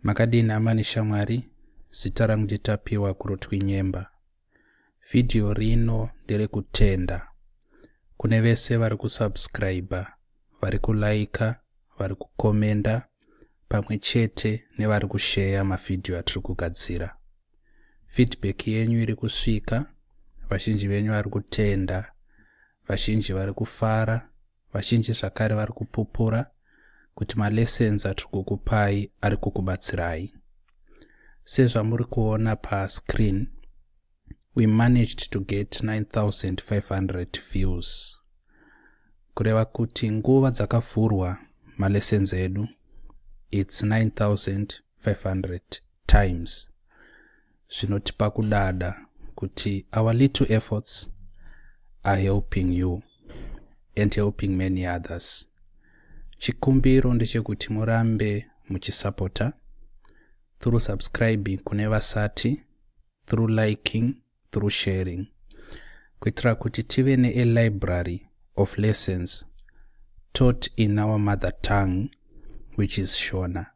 Makadini hama neshamwari, zita rangu ndiTapiwa Kurotwi Nyemba. Vhidhiyo rino nderekutenda kune vese vari kusubscriber, vari kulaika, vari kukomenda pamwe chete nevari kusheya mavhidhiyo atiri kugadzira. Feedback yenyu iri kusvika, vazhinji venyu vari kutenda, vazhinji vari kufara, vazhinji zvakare vari kupupura kuti malessons atiri kukupai ari kukubatsirai. Sezvamuri kuona pascreen, we managed to get 9500 views, kureva kuti nguva dzakavhurwa malessons edu, it's 9500 times. Zvinotipa kudada kuti our little efforts are helping you and helping many others. Chikumbiro ndechekuti murambe muchisapota through subscribing kune vasati, through liking, through sharing, kuitira kuti tive nealibrary of lessons taught in our mother tongue, which is Shona.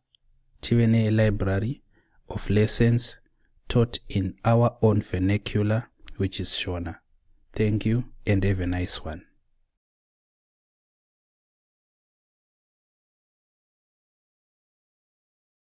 Tive nealibrary of lessons taught in our own vernacular, which is Shona. Thank you and have a nice one.